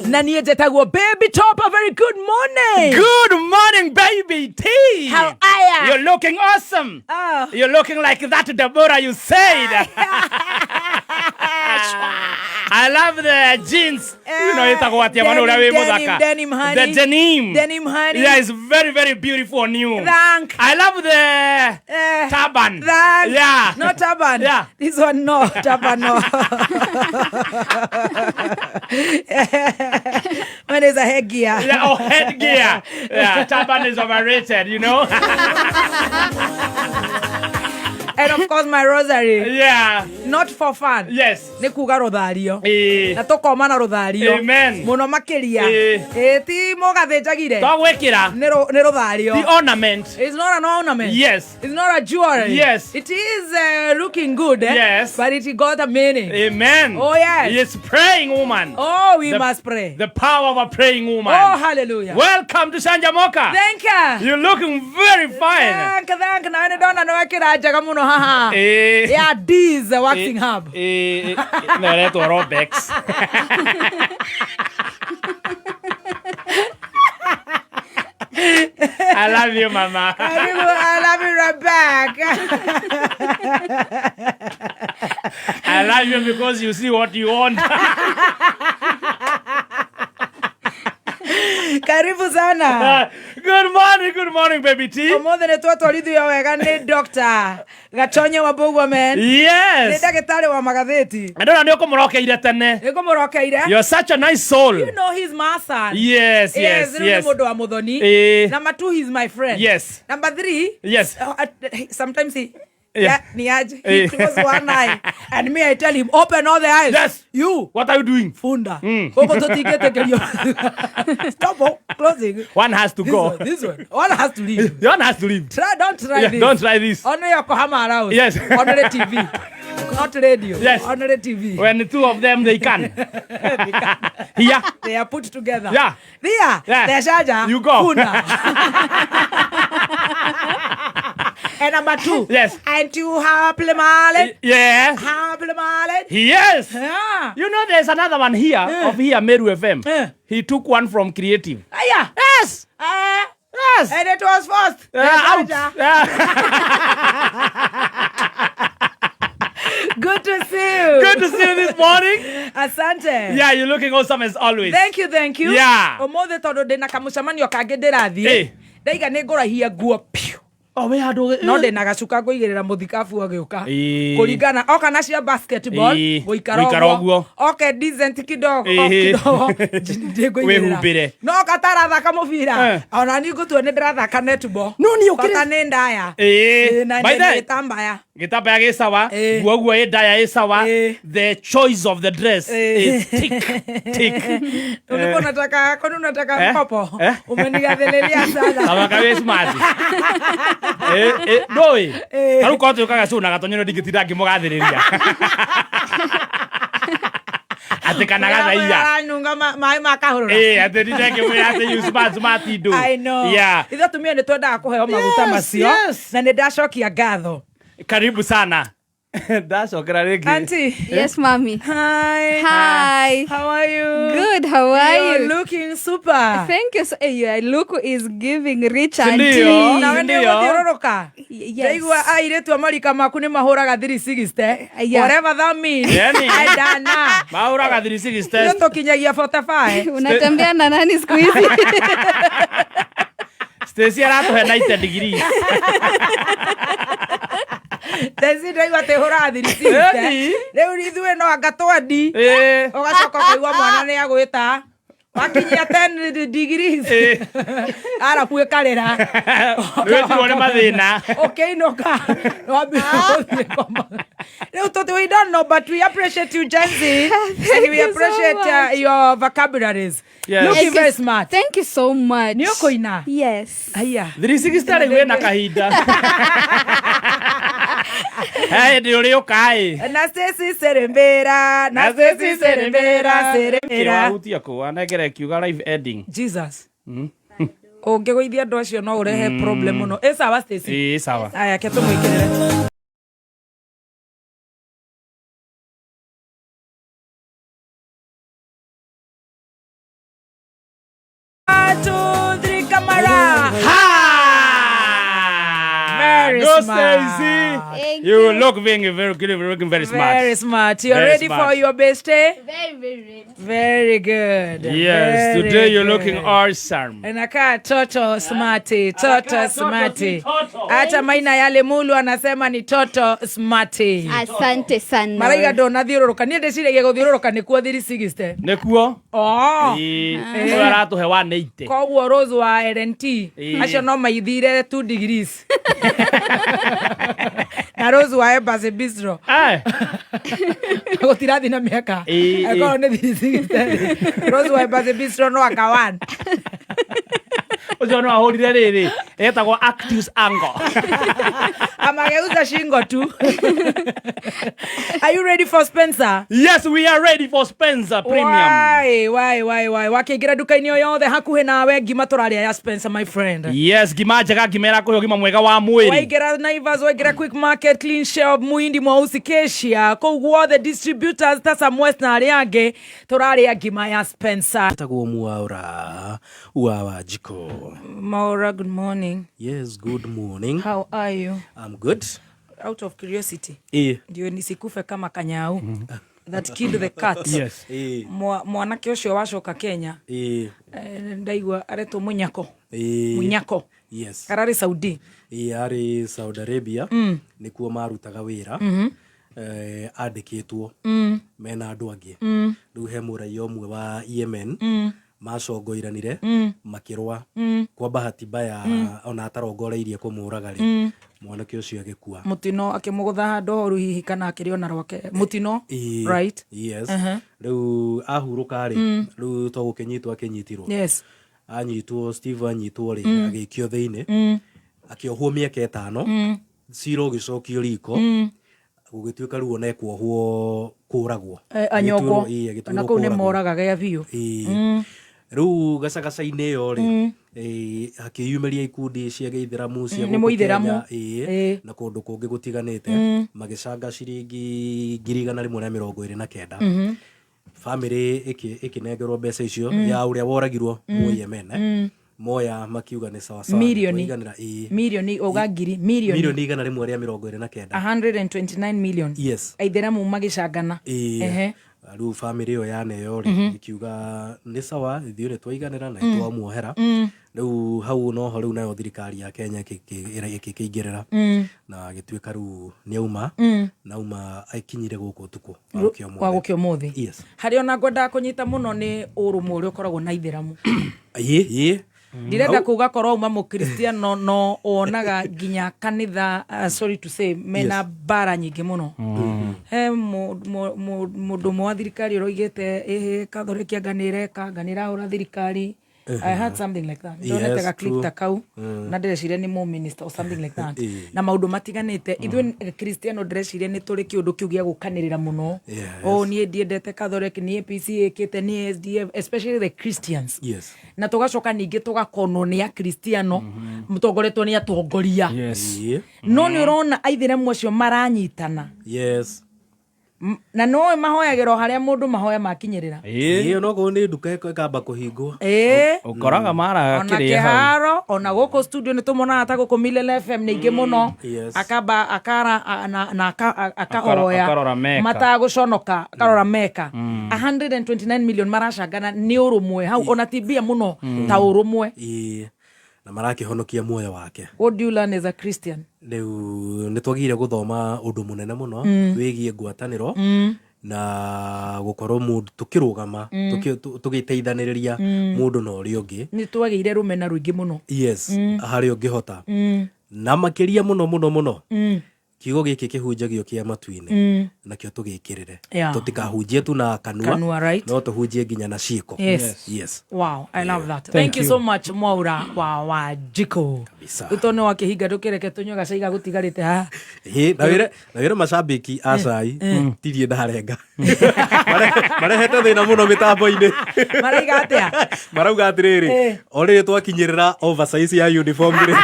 Na niĩ njĩtagwo Baby Top. A very good morning. Good morning, baby T. How are ya? You're looking awesome. Oh. You're looking like that Deborah you said. I love the jeans. You know, ĩtagwo atĩa mwana ũrĩa wĩ Denim, mũthaka. denim, honey. The denim. Denim, honey. Yeah, it's very, very beautiful on you. Thank. I love the turban. Thank. Yeah. No turban. Yeah. This one, no. Turban, no. When is a headgear. Yeah, oh, headgear. Yeah, turban is overrated, you know? And of course, my rosary. Yeah. Not for fun. Yes. Nĩ kuga rũthario. Eh. Na tũkoma na rũthario. Amen. Mũno makĩria. Eh. Ĩ ti mũgathĩnjagire. Twagwĩkĩra. Nĩ rũthario. The ornament. It's not an ornament. Yes. It's not a jewelry. Yes. It is looking good. Eh? Yes. But it got a meaning. Amen. Oh, yes. It's praying woman. Oh, we must pray. The power of a praying woman. Oh, hallelujah. Welcome to Sanjamoka. Thank you. You're looking very fine. Thank, thank. Na nĩ ndona nĩ wekĩra njega mũno haha. Eh. Yeah, D's Waxing Hub. Eh, eh, no, ĩretwo Robex. I love you, mama. Karibu, I love you right back. I love you because you see what you want. Karibu sana. Good morning, baby T. Ũmũthĩ nĩ twatwarithio wega nĩ Dr. Gatonye wa Mbũguo. Nĩ ndagĩtarĩ wa magathĩti. Ndona nĩ ũkũmũrokeire tene. Nĩ ngũmũrokeire. You're such a nice soul. You know he's my son. Yes, Rĩu nĩ mũndũ wa mũthoni. Number two, he's my friend. Number three, sometimes he yeah, niaje. He close one eye and me, I tell him, "Open all the eyes." You. What are you doing? Funda. Gũkũ tũtingĩtĩkĩrio. Stop, oh, closing. One has to This go. one, this one. One has to leave. One has to leave. Try, don't try Yeah, this. don't try this. Only Yokohama around. Yes. Only TV. Not radio. Yes. Only TV. When the two of them, they can. Yeah. They are put together. There. Yeah. The Shaja. You go. Funda. And number two. Yes. And you happily married. Yeah. Happily married. Yes. Yeah. You know, there's another one here, of here, Meru FM. He took one from Creative. Aya. Yes. Yes. And it was first. The Out. Shaja. Yeah. Good to see you. Good to see you this morning. Asante. Yeah, you're looking awesome as always. Thank you, thank you. Yeah. Ũmũthĩ tondũ ndĩna kamũcemanio kangĩ ndĩrathiĩ. Eh. Ndaiga nĩ ngũrahia nguo piũ. Oh, we had No ndĩna gacuka ngũigĩrĩra mũthikabu agĩũka. Ĩĩ. Kũringana oka na cia basketball Ĩĩ. gũikara Gũikara ũguo. ũguo. Oke decent kidogo. Ĩĩ. Kidogo ndĩngũigĩrĩra. Wĩhumbĩre. No oka tarathaka mũbira. Eh. Ona niĩ ngũtua nĩ ndĩrathaka netball. No nĩ ũkĩrĩ- Bata nĩ ndaya. Ĩĩ. Ĩĩ, na By ndĩ the- gĩtambaya. Gĩtambaya gĩ sawa. Ĩĩ. Nguo guo ĩ ndaya ĩ sawa. Ĩĩ. The choice of the dress Ĩĩ. is tick tick. Ulikuwa unataka, kwani unataka Eh? mkopo? Eh? Umenigadhililia sana. Kaba wĩ smart. Eh, eh, ndũĩ. Eh. Tarĩu korwo twĩkaga show na Gatonyo ndingĩtinda ngĩmũgathĩrĩria. Atĩ kana gathaiya. Aranunga maĩ ma kahũrũra. Ĩĩ, atĩ ndinde ngĩmwĩra atĩ you smart smart indo. I know. Yeah. Ithuĩ atumia nĩ twendaga kũheo maguta macio na nĩ ndacokia ngatho. Karibu sana. Ndacokera rĩngĩ. Auntie. Yes, mommy. Hi. Hi. How are you? Good. How are You're you? looking super. Thank you. So, hey, your look is giving rich Sindio? auntie. Nawe nĩ Ndio. ũgũthiũrũrũka. Yes. Ndaigua airĩtu a marika maku nĩ mahũraga 360. Yeah. Whatever that means. Yani. I don't know. Mahũraga 360. Ithuĩ tũkinyagia 45. Unatembea na nani siku hizi? Stacy aratũhe 90 degrees. Stacy ndaigua atĩ hũraga 360. Ĩni. Rĩu ithuĩ no anga twendi. Ĩĩ. Ũgacoka ũkaigua mwana nĩ agwĩta wakinyia 10 degrees. Ĩĩ. Arabu ĩkarĩra. Nĩwĩtirwo nĩ mathĩna. Ũkĩinũka wambia gũthiĩ koma. Rĩu tũti, we don't know, but we appreciate you, Gen Z, and we you so appreciate much. your vocabularies. Yes. Looking Thank you- very smart. Thank you so much. Nĩ ũkũina? Yes. Aya. 360 rĩu wĩna kahinda. He hĩndĩ ũrĩũka ĩ. Na Stacy serembera, na Stacy serembera, serembera. Wahutia kũ wanengere kiuga live ending. Jesus. Ũngĩgũithia andũ acio no ũrehe problem mũno. Ĩ sawa, Stacy? Ĩĩ, sawa. Aya, ke tũmwĩkĩrĩre. Stacy. Thank You look very, very good, looking very smart. Very smart. You're Very ready smart. for your best day? Very, very ready. Very good. Yes, Very today you're good. looking awesome. Inakaa toto smarty, toto Anakaa toto, smarty. si toto. Hata Maina yale Mulu anasema ni toto smarty. Asante sana. Maraiga ndonathiũrũrũka niĩ ndĩciragia gũthiũrũrũka nĩkuo 360. Nĩkuo? Oh. Ĩĩ. Ũyũ aratũhe 180. Koguo Rose wa LNT Ĩĩ. acio no maithire 2 degrees. Na Rose wa Embassy Bistro Eh, gũtirathi na mĩaka. Ĩĩ, ĩĩ. Akorwo nĩ 360. Rose wa Embassy Bistro no aka 1. Ũcio no ahũrire rĩrĩ etagwo Actus angle. Amageuza shingo tu. Are you ready for Spencer? Yes, we are ready for Spencer Premium. Why, why, why, why? Wakiingira nduka-inĩ o yothe hakuhĩ nawe ngima tũrarĩa ya Spencer my friend. Yes, ngima njega ngima ĩrakũhe ũgima mwega wa mwĩrĩ. Waingĩra Naivas, waingĩra Quick Market, Clean Shelf, Muhindi Mweusi, Kesia, kũu guothe distributors ta Samwest na arĩa angĩ tũrarĩa ngima ya Spencer. Tagwo Mwaura wa Wanjiko. Maura, good morning. Yes, good morning. How are you? I'm good. Out of curiosity, Eh, ndio nisikufe kama kanyau that killed the cat. Yes. eh, Mwanake ũcio wacoka Kenya eh, ndaigua aretwo Munyako. eh. Munyako. Yes. Ararĩ Saudi. Eh, arĩ Saudi Arabia nĩkuo marutaga wĩra eh, andĩkĩtwo mena andũ angĩ rĩu he mũraia ũmwe wa Yemen macongoiranire makĩrũa kwa bahati mbaya ona atarongoreirie kũmũraga rĩ mwanake ũcio agĩkua. Mutino akĩmũgũtha handũ horu hihi kana akĩrĩ ona rwake mutino. Ĩĩ, Right. Yes. Rĩu ahurũka rĩ rĩu to gũkĩnyitwo akĩnyitirwo Yes. Anyitwo Steve anyitwo rĩ agĩikio thĩinĩ akĩohwo mĩaka 5 cira ũgĩcokio riko gũgĩtuĩka rĩu ona ekuohwo kũragwo. Anyongwo. Agĩtuĩrwo Na kũu nĩ kũragwo. moragaga ya biũ. Ĩĩ. Rĩu gacagaca-inĩ ĩyo rĩ hakĩyumĩria ikundi cia gĩithĩramu cia Nĩ gũkũ mũithĩramu. Kenya, ĩĩ, Ĩĩ. na kũndũ kũngĩ gũtiganĩte magĩcanga ciringi 129,000 bamĩrĩ ĩkĩnengerwo mbeca icio ya ũrĩa woragirwo Mũyemene moya makiuga nĩ sawa sawa Mirioni. nĩtwaiganĩra, ĩĩ. Mirioni uga ngiri mirioni Mirioni 129. 129 million. Yes. Aithĩramu magĩcangana. Ĩĩ. Ehe. Rĩu bamĩrĩ ĩyo yaneo rĩ ĩkiuga nĩ sawa ithuĩ nĩ twaiganĩra na nĩtwamuohera rĩu hau noho rĩu nayo thirikari ya Kenya ĩkĩingĩrĩra na gĩtuĩka rĩu nĩauma nauma akinyire gũkũ ũtukũ wa gũkĩa Wa ũmũthĩ. gũkĩa ũmũthĩ. Yes. Harĩa ona ngwendaga kũnyita mũno nĩ ũrũmwe ũrĩa ũkoragwo na ithĩramu. Ĩĩ, ĩĩ. Ndirenda kuga korwo uma mũkristiano no wonaga nginya kanitha sorry to say mena Yes. mbara nyingĩ mũno. He mũndũ ũmwe wa thirikari ũroigĩte ĩhĩ kathoriki anga nĩ ĩreka anga nĩ ĩrahũra thirikari. I heard something like that. Ndonete Yes, ga clip true. ta kau na ndĩreciria nĩ mũminister or something like that. Ĩĩ. Na maũndũ matiganĩte ithuĩ kristiano ndĩreciria nĩ tũrĩ kĩũndũ kĩu gĩa gũkanĩrĩra mũno. Yes. Oh, niĩ ndiendete Catholic, niĩ APC ĩkĩte, niĩ SDF, especially the Christians. Yes. Na tũgacoka ningĩ tũgakonwo nĩ akristiano mũtongoretwo nĩ atongoria. Yes. Ĩĩ. No nĩ ũrona aithĩramu acio maranyitana. Yes. Na noĩ mahoyagĩra o harĩa mũndũ mahoya makinyĩrĩra. Ĩĩ. Ĩĩ, onokorwo nĩ nduka ĩkamba kũhingwo. Ĩĩ. Ũkoraga mara Ona kĩrĩa hau. kĩharo ona gũkũ studio nĩ tũmonaga ta gũkũ Milele FM nĩ ingĩ mũno. Yes. Akamba akara na akahoya Akarora Meka. matagũconoka akarora meka 129 million maracangana nĩ ũrũmwe hau ona ti mbia mũno ta ũrũmwe. Ĩĩ. Na marakĩhonokia muoyo wake. What do you learn as a Christian? Rĩu nĩ twagĩrĩire gũthoma ũndũ mũnene mũno wĩgiĩ ngwatanĩro na gũkorwo mũndũ tũkĩrũgama tũgĩteithanĩrĩria mũndũ na ũrĩa ũngĩ. Nĩ twagĩire rũmena rũingĩ mũno. Yes, harĩa ũngĩhota na makĩria mũno mũno mũno kiugo gĩkĩ kĩhunjagio kĩa matu-inĩ nakĩo tũgĩkĩrĩre. Yeah. Tũtikahunjie tu na kanua, Kanua, right. no tũhunjie nginya na ciĩko. Yes. Yes. Wow, I love that. Thank you so much Mwaura wa Wanjikũ. Kabisa. Rĩu tondũ nĩ wakĩhinga ndũkĩreke tũnyue gacai gagũtigarĩte haha. Ĩ, na wĩre na wĩre macambĩki a cai tirie ndarenga marehete thĩna mũno mĩtambo-inĩ. Maraiga atĩa? Marauga atĩrĩrĩ o rĩrĩ twakinyĩrĩra oversize ya uniform rĩ.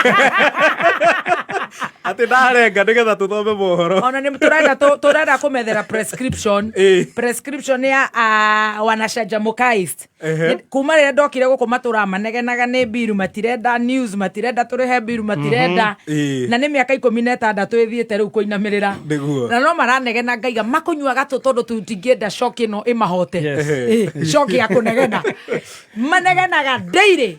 Atä ndarenga nä getha tå thome mohoro. Ona nä tå renda kå methera prescription. Prescription ya wanacanjamũkaist. Kuma rä rä a ndokire gå kå matå manegenaga nä mbiru, matirenda news, matirenda tå rä he mbiru, matirenda. Na nä mä aka 16 ä thiä te rä u kå inamä rä ra. Na no maranegena, ngaiga makånyua gatå tondå tũtingĩenda shock ĩno ĩmahote. Shock ya kũnegena, manegenaga daily.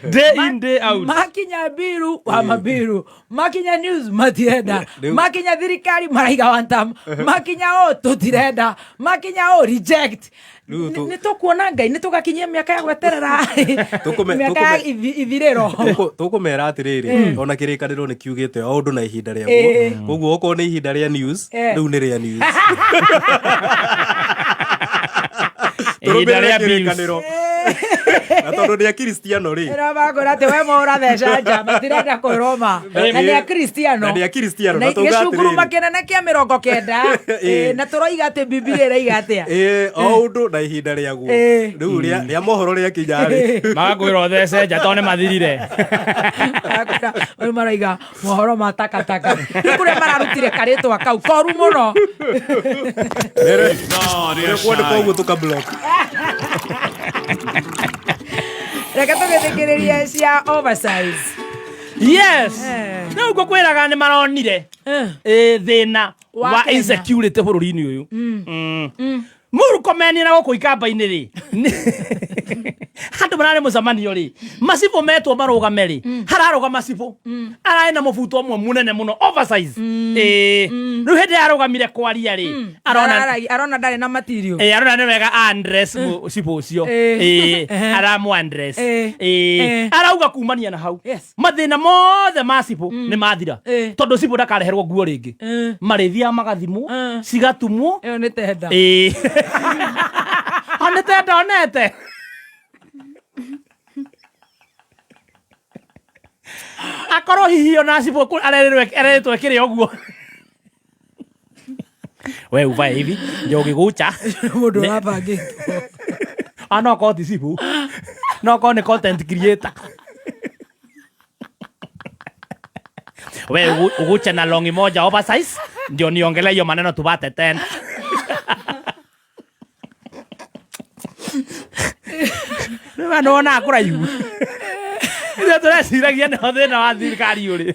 Day in, day out. Makinya mbiru wa mambiru, makinya news matirenda, Rĩu- makinya thirikari maraiga one term, makinya o tũtirenda, makinya o reject. Rĩu Nĩ tũkuona Ngai nĩ tũgakinyia mĩaka ya gweterera, mĩaka ya ithirĩro. Tå kå mera atä rä rä ona kä rä kanä ro nä kiugä te o å ndå na ihinda rä aguo, koguo okorwo nä ihinda rä a news, rä u nä rä a news. Ihinda rĩa Tũrũmĩrĩre bills. kĩrĩkanĩro. Na tondå nä a kristiano rä Ĩra makũra atĩ we mũratheca nja, matirenda kwĩrwo ma na nĩ akristiano. Na nĩ akristiano, na na tauga gĩcunguruma atĩrĩrĩ. kĩnene kĩa 90. Na tũroiga atĩ Bibilia ĩraiga atĩa? O å ndå na ihinda rä aguo. Rä u rä a mohoro rä akinya rä Magakwĩra ũthece nja tondũ nĩ mathirire. Rĩu maraiga mohoro ma takataka, rĩu kũrĩa mararutire karĩtwa kau koru mũno. Kwandä ũguo tå ka block. Reke tũgĩthikĩrĩrie cia oversize. Yes, rĩu ngũkwĩraga nĩ maronire thĩna Wa wa Kenya. insecurity bũrũri-inĩ ũyũ. Murkomen na gũkũ ikamba-inĩ rĩ, handũ mararĩ mũcemanio rĩ, macibũ metwo marũgame rĩ, hararũgama cibũ ararĩ na mũbuto ũmwe mũnene mũno, oversize. Rĩu hĩndĩ arũgamire kwaria rĩ, arona Arona ndarĩ na material. Arona nĩ wega address cibũ ũcio. Aramu address. Arauga kumania na hau mathĩna mothe ma cibũ nĩ mathira, tondũ cibũ ndakareherwo nguo rĩngĩ, marĩthiaga magathimwo, cigatumwo. Ĩyo nĩ tenda. O nĩ tenda onete akorwo hihi ona cibũ arerĩtwo ekĩre ũguo, we uvae hivi ndio ũgĩgũcha. Mũndũ ũrabangĩtwo. Ah, no korwo ti cibũ, no korwo nĩ content creator, we uguche na longi moja oversize ndio niongelee hiyo maneno tupate tena. Nĩma nĩwona kũraihu ithuĩ tũreciragia nĩho thĩna wa thirikari ũrĩ.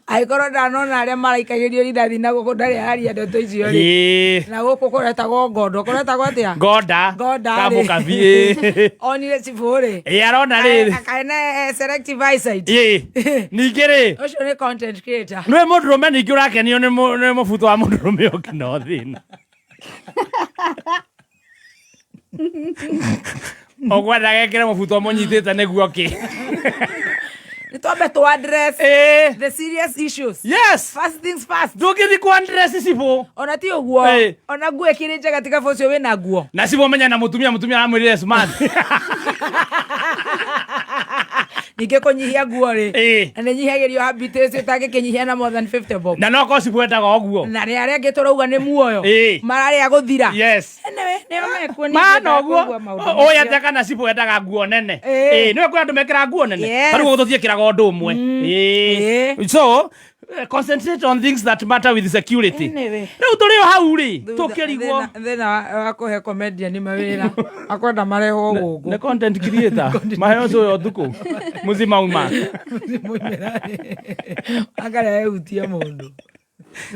Angĩkorwo ndanona arĩa maraikagĩrio rithathi na gũkũ ndarĩ aria ndeto icio rĩ, na gũkũ kũretagwo ngondo, kũretagwo atĩa? Ngoda. Ngoda rĩ. Kamũkabi. Onire cibũ rĩ, Ĩĩ, arona rĩrĩ. Akaene selective eyesight. Ningĩ rĩ, Ũcio nĩ content creator. nĩwe mũndũrũme ningĩ ũrakenio nĩ nĩ mũbuto wa mũndũrũme ũngĩ, no thĩna ũkwenda gekĩre mũbuto mũnyitĩte nĩguo kĩ? Nĩ twambe tũ address the serious issues. First things first. Ndũngĩthi ku address cibũ. Ona ti ũguo, ona nguo ĩkĩrĩ njega, tiga ũcio wĩna nguo. Na cibũ menya na mũtumia, mũtumia aramwĩrire smart. Ningĩ kũnyihia nguo rĩ, na nĩ nyihagĩrio habit ĩcio ũtangĩkĩnyihia na more than 50 bob. Na no korwo cibũ endaga ũguo. Na nĩ arĩa angĩ tũrauga nĩ muoyo mararĩa gũthira. Anyway, nĩo mekuo, ningĩ Mana ũguo ndakũigua maũndũ ũyũ macio. atĩa kana cibũ endaga nguo nene. Nĩwe kwĩ andũ mekĩraga nguo nene. Tarĩu gũkũ tũtiĩkĩraga ũndũ ũmwe. So concentrate on things that matter with security. Anyway. Rĩu tũrĩ o hau rĩ, tũkĩrigwo. Thĩna wa kũhe comedian mawĩra akwenda marehwo Nĩ gũkũ. content creator maheo ũyũ ũtukũ mũzima uma. Akarehe hutie mũndũ.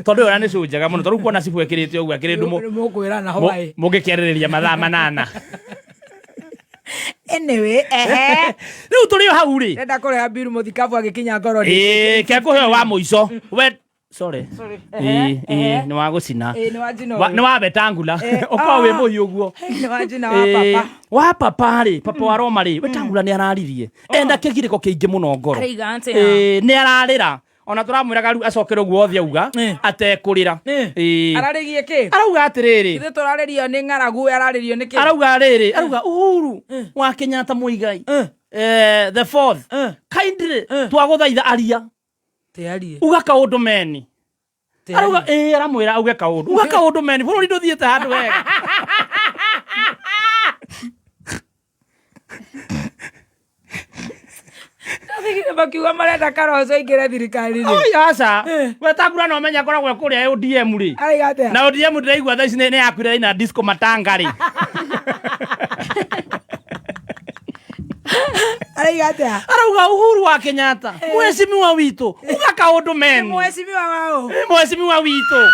Tondũ ĩyo nĩ show njega mũno, tondũ kuona cibũ ekĩrĩte ũguo akĩrĩ ndũ Mũkwĩrana hwaĩ. Mũngĩkĩarĩrĩria mathaa 8. Anyway, ehe. Rĩu tũrĩ o hau rĩ, Renda kũreha mbiru mũthikabu agĩkinya ngoro. Ĩĩ, kekũheo wa mũico we, sorry. Sorry. Ĩĩ, nĩ wa gũcina. Ĩĩ, nĩ wa njino. Nĩ wa Wetangula ũkorwo wĩ mũhiũ ũguo. Nĩ wa njina wa papa. Wa papa rĩ, papa wa Roma rĩ, Wetangula nĩ araririe enda kĩgirĩko kĩingĩ mũno ngoro. Araiga atĩa? Nĩ ararĩra, ona tũramwĩraga rĩu acokere ũguo othe auga atekũrĩra. Ararĩgie kĩ? Arauga atĩrĩrĩ, Ithuĩ tũrarĩrio nĩ ng'aragu, we ararĩrio nĩ kĩ? Arauga rĩrĩ, arauga Uhuru wa Kenyatta Muigai, the fourth, kindly twagũthaitha aria. Tĩarie. Uga kaũndũ meni. Arauga ĩĩ, aramwĩra auge kaũndũ, uga kaũndũ meni, bũrũri ndũthiĩte handũ wega. Ndathigire. Makiuga marenda Kalonzo aingĩre thirikari-inĩ. Oi, aca. Wetangura no menya akoragwo e kũrĩa ODM rĩ. Araiga atĩa? Na ODM ndĩraigua thaa ici nĩ yakuire ina disco matanga rĩ. Araiga atĩa? Arauga Uhuru wa Kenyatta, mheshimiwa witũ, uga kaũndũ men. Mheshimiwa wao. Mheshimiwa witũ.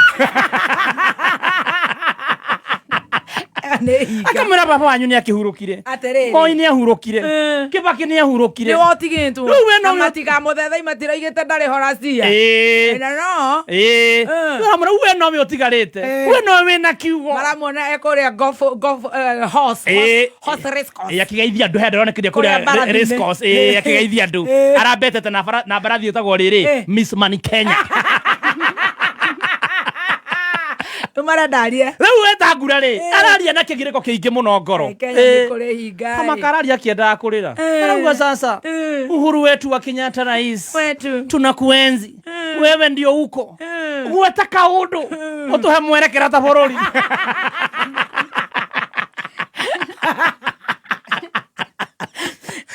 Nĩ hinga. Akamwĩra baba wanyu nĩ akĩhurũkire. Atĩrĩrĩ. Moi nĩ ahurũkire. Eh. Kibaki nĩ ahurũkire. Nĩ wotigĩtwo. Rĩu we no Na matikamũthethei matiraigĩte ndarĩ horacia. Ĩĩ. Na no Ĩĩ. Eh. Aramwĩra we nowe ũtigarĩte. Eh. We nowe wĩna kiugo. maramuona ekũrĩa golf golf eh, horse Ĩĩ. horse race course. Ĩĩ, akĩgeithia andũ he ndĩronekire Kũrĩa kũrĩa mbarathi-inĩ. race course. Ĩĩ, akĩgeithia andũ Ĩĩ. arambetete na na mbarathi ĩtagwo rĩrĩ Ĩĩ. Miss Money Kenya. Rĩu marenda arie. Rĩu wetangura rĩ araria na kĩgirĩko kĩingĩ mũno ngoro. Kenya Ĩĩ. nĩ kũrĩ hinga. Kama kararia akiendaga kũrĩra. Eh. Arauga sasa Eh. Uhuru wetu wa Kenyatta rais Wetu. tunakuenzi wewe ndio uko gweta kaundu utuhe mwerekera ta bũrũri.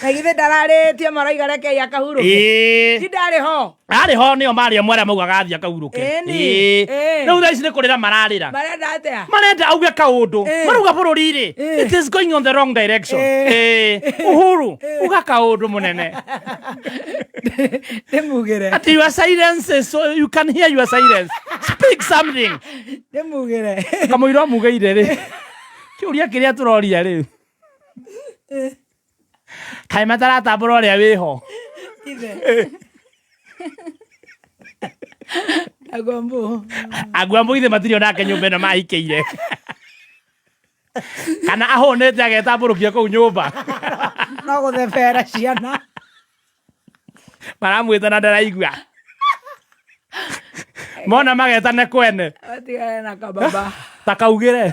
Na githĩ ndararĩtie maraiga rekei akahurũke. Ĩĩ. Ti ndarĩ ho. Arĩ ho nĩo marĩ amwe arĩa maugaga athiĩ akahurũke. Ĩni. Ĩĩ. Ĩĩ. Rĩu thaa ici nĩ kũrĩra mararĩra. Marenda atĩa? Marenda auge kaundu. Ĩĩ. Marauga bũrũri rĩ Ĩĩ. it is going on the wrong direction. Ĩĩ. Ĩĩ. Uhuru uga kaundu mũnene. Ndĩmugĩre. Ati your silence is so you can hear your silence. Speak something. Ndĩmugĩre. Kamũira ũmugĩire rĩ kĩũria kĩrĩa tũroria rĩ kaĩ mataratambũra ũrĩa wĩho. Ithe. Agombo. Agua ithe matirĩ onake nyũmba ĩno mahikĩire kana ahũnĩte agetambũrũkia kũu nyũmba. No gũthebera ciana. Maramwĩta na ndaraigua mona magetane kwene. Watigane na kababa. Takaugĩre.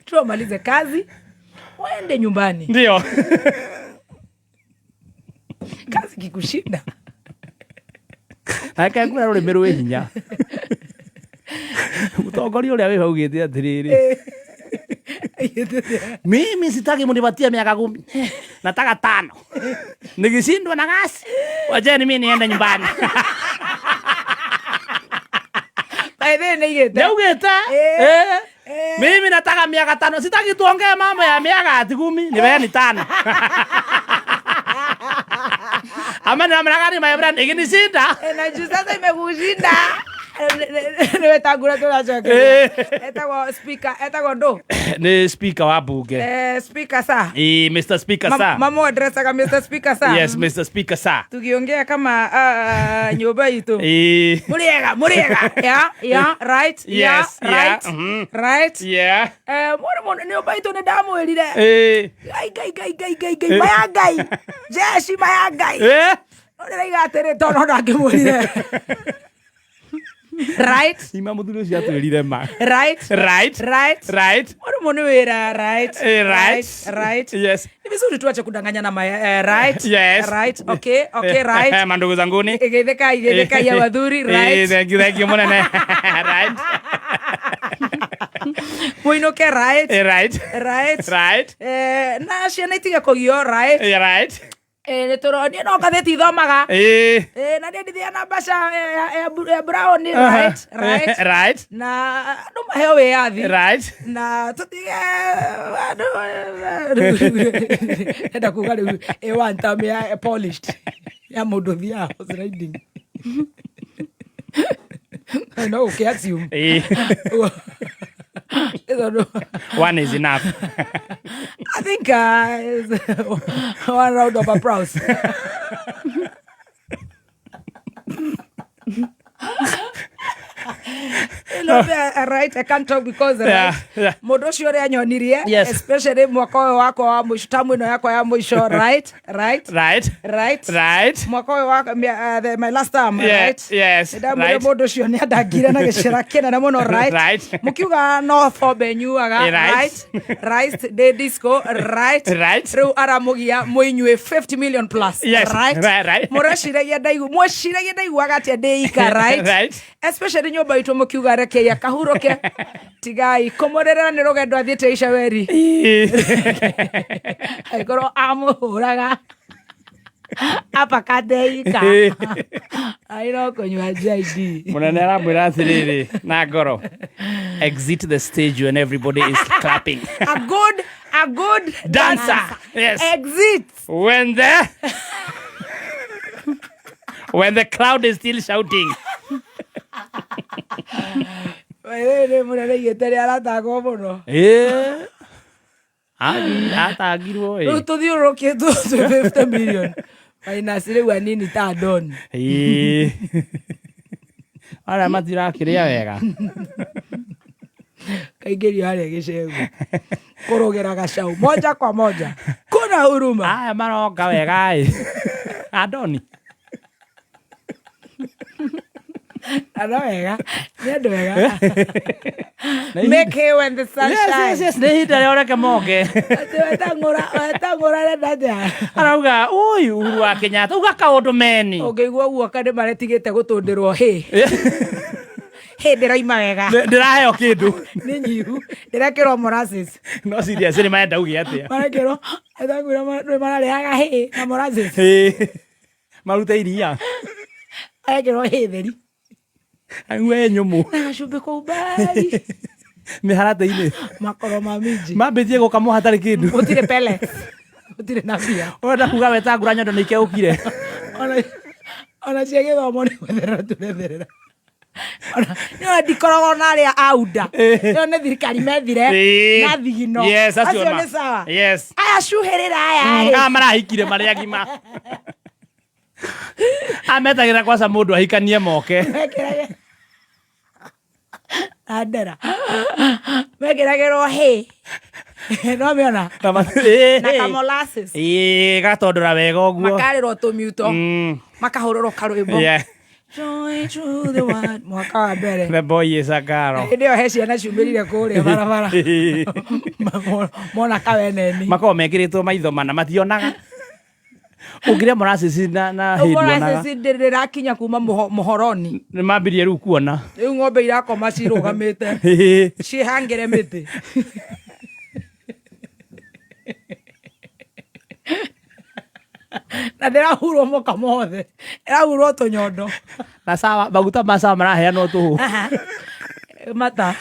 Tu wamalize kazi waende nyumbani. Ndio. Kazi kikushinda. Reke ngwĩre rũrĩmĩ rwĩ hinya. Mũtongoria ũrĩa wĩho augĩte atĩrĩrĩ, mimi sitaki munipatie miaka 10, nataka 5, nikishindwa na kazi wacheni mimi niende nyumbani. By the way, nĩaigĩte. Nĩaugĩte. Eh. Eh. Eh. Mimi nataka miaka 5, sitaki tuongee mambo ya miaka ati 10, nipeeni 5. Ama ni namna gani my friend, ikinishinda. Eh, na juu sasa imekushinda. Nĩwetangura tũracokeria. Eh. Etagwo speaker, etagwo ndũ? Nĩ speaker wa bunge. Eh, speaker sir. Eh, Mr. Speaker sir. Mamo addressaga Mr. Speaker sir. Yes, Mr. Speaker sir. Tukiongea kama nyũmba itũ. Eh. Mũrĩega, mũrĩega. Yeah, yeah, right. Yeah, Yes, yeah, right. Right. Yeah. Eh, mũrĩ mũno nyũmba itũ nĩ ndamwĩrire. Eh. Ngai, ngai, ngai, ngai, ngai, ngai, maya ngai. Jeshi maya ngai. Eh. No ndĩraiga atĩrĩ tondũ no ndangĩmwĩrire. Right. Ima mũthuri ũcio atwĩrire ma. Right. Right. Right. Right. Mũrĩ mũno wĩra right. Eh, right. Right. Yes. Ni vizuri tuache kudanganyana ma right. Yes. Right. Okay, okay, right. Mandugu zanguni. Igithika, igithika ya wathuri, Eh, right. thank you, thank you mũnene. Right. Mũinũke right. Eh, right. Right. Right. Eh, na ciana itige kũgio right. Eh, right. Eh, nĩ tũronio no ngathĩti ithomaga. Eh. Eh, na niĩ ndithiaga na mbaca ya brown right. Right. Right. Na andũ maheo wĩyathi. Right. Na tũtige andũ enda kuga rĩu ĩ one term ya polished ya mũndũ ũthiaga horse riding. No ũkĩ assume. Eh. Tondũ One is enough. I think it's one round of applause. Hello there, right, I can't talk because right, Yeah, yeah. mũndũ ũcio ũrĩa anyonirie Yes. especially mwaka ũyũ wakwa wa mũico tamu ĩno yakwa ya mũico right, right, Right. right, Right. mwaka ũyũ wa my last term Yeah, right yes, ndamwĩra right. mũndũ ũcio nĩ andangire na gĩcera kĩnene mũno right Right. mũkiuga no bombe nyuaga Eh, right. right right ndĩ disco right Right. rĩu aramũgia mũinyue 50 million plus Yes, right right, right. mũreciragia ndaigu mweciragia ndaiguaga atĩa ndĩ ika right Right. especially nyũmba itũ mũkiuga rekei akahurũke tigai kũmũrĩrĩra nĩ rũgendo athiĩte icaweri Eh. angĩkorwo amũhũraga Apa kateika arĩ no kũnyua JD. Munene aramwĩra atĩrĩrĩ na ngoro, exit the stage when everybody is clapping. A good dancer. Yes. Exit when the crowd is still shouting. Nĩ mũnene igĩte nĩ aratangwo mũno. Ĩĩ. Atangirwo. Rĩu ĩ tũthiũrũrũkĩtwo twĩ 50 million minus rĩu anini ta Don. Ĩĩ. Arĩa matirakĩrĩa wega. Kaingĩrio harĩa gĩcegũ kũrũgĩra gacau moja kwa moja, kuna huruma. Aya maronga wega ĩ andoni. Na no wega, nĩ andũ wega. Make hay when the sun shines. Yes, nĩ ihinda rĩao, reke moke. Atĩ wetang'ũra arenda atĩa? Arauga ũyũ Uhuru wa Kenyatta uga kaũndũ meni. Ũngĩigua guoka nĩ maretigĩte gũtũndĩrwo hĩ hĩ ndĩroima wega. Ndĩraheo kĩndũ. Nĩ nyihu, ndĩrekĩrwo molasses. No serious, nĩ marenda uge atĩa? Marekĩrwo etang'ũra nĩ mararĩaga hĩ na molasses. Ĩĩ. Marute iria. Arekĩrwo hĩ theri. Anyue nyũmũ. Na gacumbĩ kwa umbali. Mĩharatĩ-inĩ. Makoro ma minji. Mambĩtie gũkamwo hatarĩ kĩndũ. Gũtirĩ pellets, gũtirĩ na mbia. Ũrenda kuga wetangũra nyondo nĩ ikeũkire. Ona cia gĩthomo nĩ gwetherera tũretherera. Ona nĩona ndikoragwo na arĩa auda ĩyo nĩ thirikari methire. Ĩĩ. Na thigino. Yes, acio acio ma. nĩ sawa. Yes. Aya cuhĩrĩra aya rĩ. Aya marahikire marĩ agima ametagĩra kwaca mũndũ ahikanie moke. Mekĩrage andera mekĩragĩrwo hĩ no mĩona na kamolasses. Ĩĩ, gatondora wega ũguo. Makarĩrwo tũmiuto. Makahũrĩrwo karwĩmbo "Joy to the world" mwaka wa mbere. The boy is a girl. Hĩndĩ ĩyo he ciana ciumĩrire kũrĩa barabara mona kaweneni. Makoragwo mekĩrĩtwo maitho mana mationaga ũngĩrĩa molasses na hĩ nduonaga. Molasses ndĩrakinya kuma mũhoroni. Nĩ mambirie rĩu kuona. Rĩu ng'ombe irakoma cirũgamĩte ciĩhangĩre mĩtĩ. Na ndĩrahurwo mũkamo wothe, ĩrahurwo tũnyondo. Na sawa maguta ma sawa maraheanwo tũhũ. Mata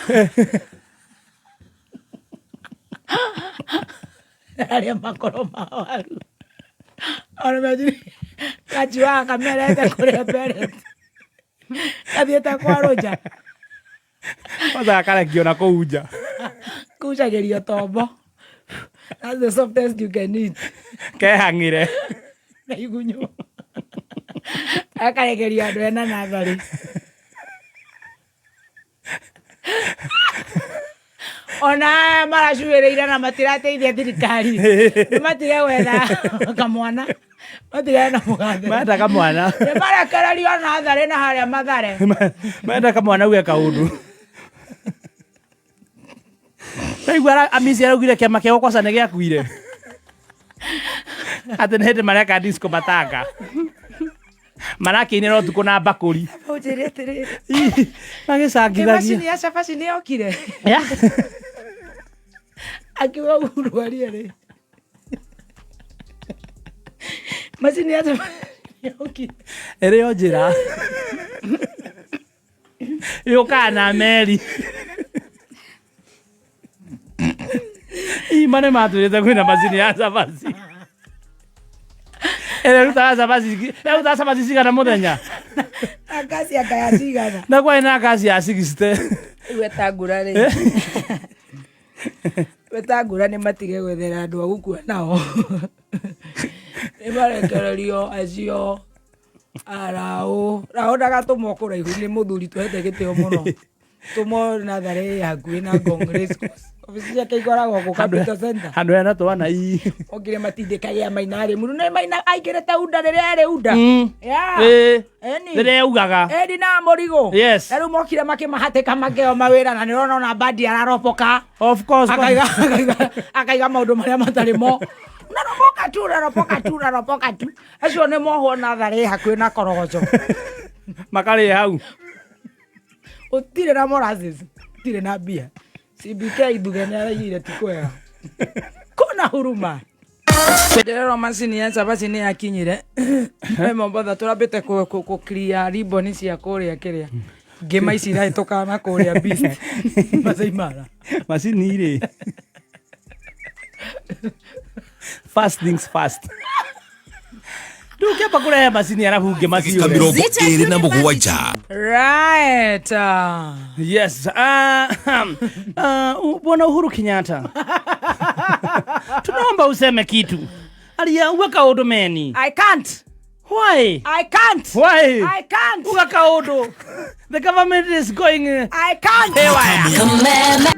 arĩa makoro ma waru ona imagine kachiwaga kamerete kũrĩa mbere kathiĩte kwa rũnja. Kwanza gakarekio na kũu nja. Kucagĩrio tombo. That's the softest you can eat. Kehang'ire. Na igunyũ akarekerio andũ ena natharĩ ona aya maracuĩrĩire na matirateithia thirikari nĩ matige gwetha kamwana, matige na mũgathe. Menda kamwana. Nĩ marekererio natharĩ na harĩa Mathare. Menda kamwana uge kaũndũ. Ndaigua Amisi araugire kĩama kĩao kwaca nĩ gĩakuire, atĩ nĩ hĩndĩ mareka disco matanga marakĩinĩra ũtukũ na mbakũri. Ũnjĩre atĩrĩrĩ. Magĩcangithagia. Macini ya cabaci nĩ yokire. Ya. Akiuga Uhuru arie rĩ macini ya cabaci nĩ yokire. Ĩrĩ o njĩra yũkaga na meri ima nĩ matwĩrĩte kwĩna macini ya cabaci ĩrĩa ĩrutaga cabaci, ĩrutaga cabaci cigana mũthenya? Na ngasi akaya cigana? Na kwarĩ na ngasi ya 60. Rĩu etangura rĩ, wetangura nĩ matige gwethera andũ a gũkua nao, nĩ marekererio acio araũ raũ ndagatũmwo kũraihu nĩ mũthuri twete gĩtĩo mũno tũmwo natharĩ hakuhĩ na Ngong Race Course. Obici ciake ikoragwo kũ Capital Center. Handũ hena twana ii. Okire matindĩkagia Maina rĩ mũndũ nĩ Maina aingĩrĩte unda rĩrĩa arĩ unda. Yeah. Ĩĩ. Ĩni. Rĩrĩa yaugaga. Ĩni na mũrigo. Na rĩu mokire makĩmahatĩka makĩo mawĩra na nĩrona ona bandi araroboka. Of course. Akaiga maũndũ marĩa matarĩ mo, unaropoka tu, unaropoka tu, unaropoka tu. Acio nĩ mohwo natharĩ hakuhĩ na Korogocho. Makarĩ hau. Ũtirĩ na molasses, ũtirĩ na mbia. CBK ithuge nĩ araigire ti kwega, kuna huruma. Ndĩrerwo macini ya cabaci nĩ yakinyire we Mombatha tũrambĩte kũ clear ribbon cia kũrĩa kĩrĩa ngĩma ici irahĩtũkaga na kũrĩa beast Masai Mara. Macini rĩ, first things first, ndũngĩamba kũrehe macini arabu ngĩma Ndagĩka ciũre. 27. Right. Yes. Bwana Uhuru Kenyatta, tunaomba useme kitu. Aria uga kaundu meni. I can't. Why? I can't. Why? I can't. Uga kaundu. The government is going I can't. haywire.